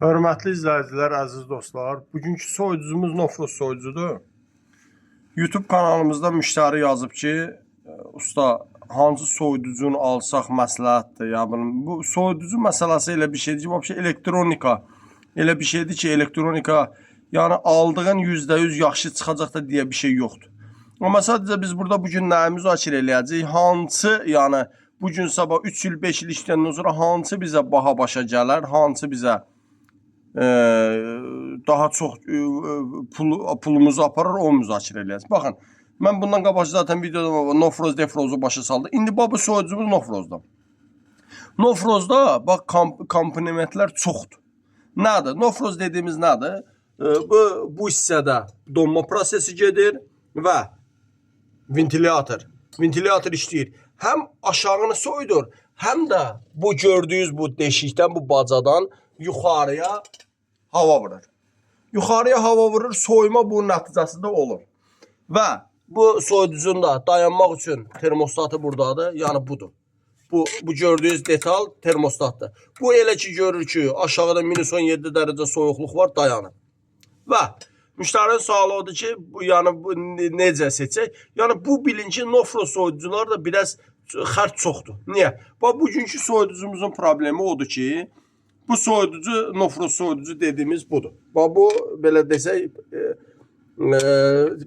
Hörmətli izləyicilər, əziz dostlar, bugünkü soyuducumuz Nofroz soyuducudur. YouTube kanalımızda müştəri yazıb ki, usta hansı soyuducunu alsaq məsləhətdir. Ya bunun bu soyuducu məsələsi elə bir şeydir ki, vəbşə elektronika elə bir şeydir ki, elektronika yəni aldığın %100 yaxşı çıxacaq da deyə bir şey yoxdur. Amma sadəcə biz burada bu gün nəyi müzakirə eləyəcəyik? Hansı, yəni bu gün sabah 3 il, 5 il işləyəndən sonra hansı bizə baha başa gələr, hansı bizə daha çox pulumuzu aparır, onu müzakirə eləyəcəyik. Baxın, mən bundan qabaq zaten videoda Nofroz Defrozu başa saldı. İndi bax bu soyuducumuz Nofrozda. Nofrozda bax komponentlər çoxdur. Nədir? Nofroz dediyimiz nədir? Bu hissədə donma prosesi gedir və ventilyator. Ventilyator işləyir. Həm aşağını soyudur, həm də bu gördüyünüz bu deşikdən, bu bacadan yuxarıya hava vurur. Yuxarıya hava vurur, soyuma bunun nəticəsində olur. Və bu soyuducunun da dayanmaq üçün termostatı buradadır, yəni budur. Bu gördüyünüz detal termostatdır. Bu elə ki görür ki, aşağıda minus 17 dərəcə soyuqluq var, dayanır. Və müştərinin sualı odur ki, bu, yəni bu necə seçək? Yəni bu bilin ki, Nofro soyuducular da biraz xərc çoxdur. Niyə? Bax bugünkü soyuducumuzun problemi odur ki, bu soyuducu Nofro soyuducu dediyimiz budur. Bax bu belə desək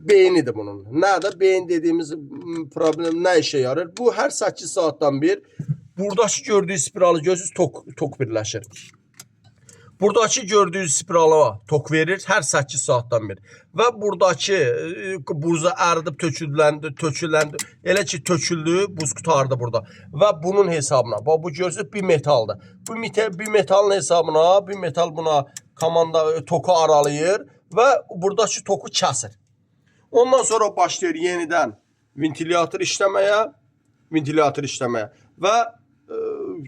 beynidir bunun. Nədir? Beyin dediyimiz problem nə işə yarar? Bu hər 8 saatdan bir buradakı gördüyünüz spiralı görürsünüz tok birləşir. Buradakı gördüyünüz spirala tok verir hər 8 saatdan bir. Və buradakı buza əridib töküləndi, töküləndi. Elə ki töküldü, buz qutardı burada. Və bunun hesabına, bax bu görürsünüz bir metaldır. Bu bir metalın hesabına, bir metal buna komanda toku aralayır və buradakı toku kəsir. Ondan sonra başlayır yenidən ventilyator işləməyə, ventilyator işləməyə və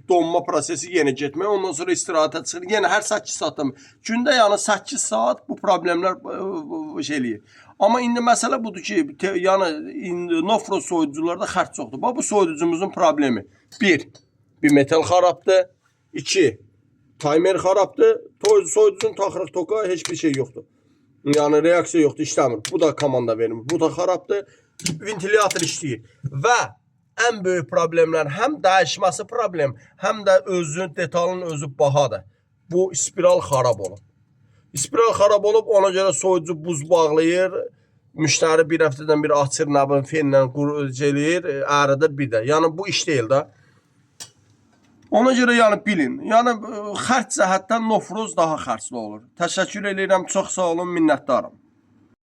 donma prosesi yenə getməyə, ondan sonra istirahətə çıxır. Yenə hər 8 saatdan. Gündə yəni 8 saat bu problemlər şey eləyir. Amma indi məsələ budur ki, yəni indi Nofro soyuducularda xərc çoxdur. Bax bu soyuducumuzun problemi. 1. Bir metal xarabdır. 2. Timer xarabdır. Soyuducunun taxırıq toka heç bir şey yoxdur. Yəni reaksiya yoxdur, işləmir. Bu da komanda vermir. Bu da xarabdır. Ventilyator işləyir. Və ən böyük problemlər həm dəyişməsi problem, həm də özünün detalın özü bahadır. Bu spiral xarab olub. Spiral xarab olub, ona görə soyuducu buz bağlayır. Müştəri bir həftədən bir açır, nə bilim fenlə eləyir, əridir bir də. Yəni bu iş deyil də. Ona görə yəni bilin. Yəni xərc cəhətdən Nofroz daha xərcli olur. Təşəkkür eləyirəm. Çox sağ olun, minnətdaram.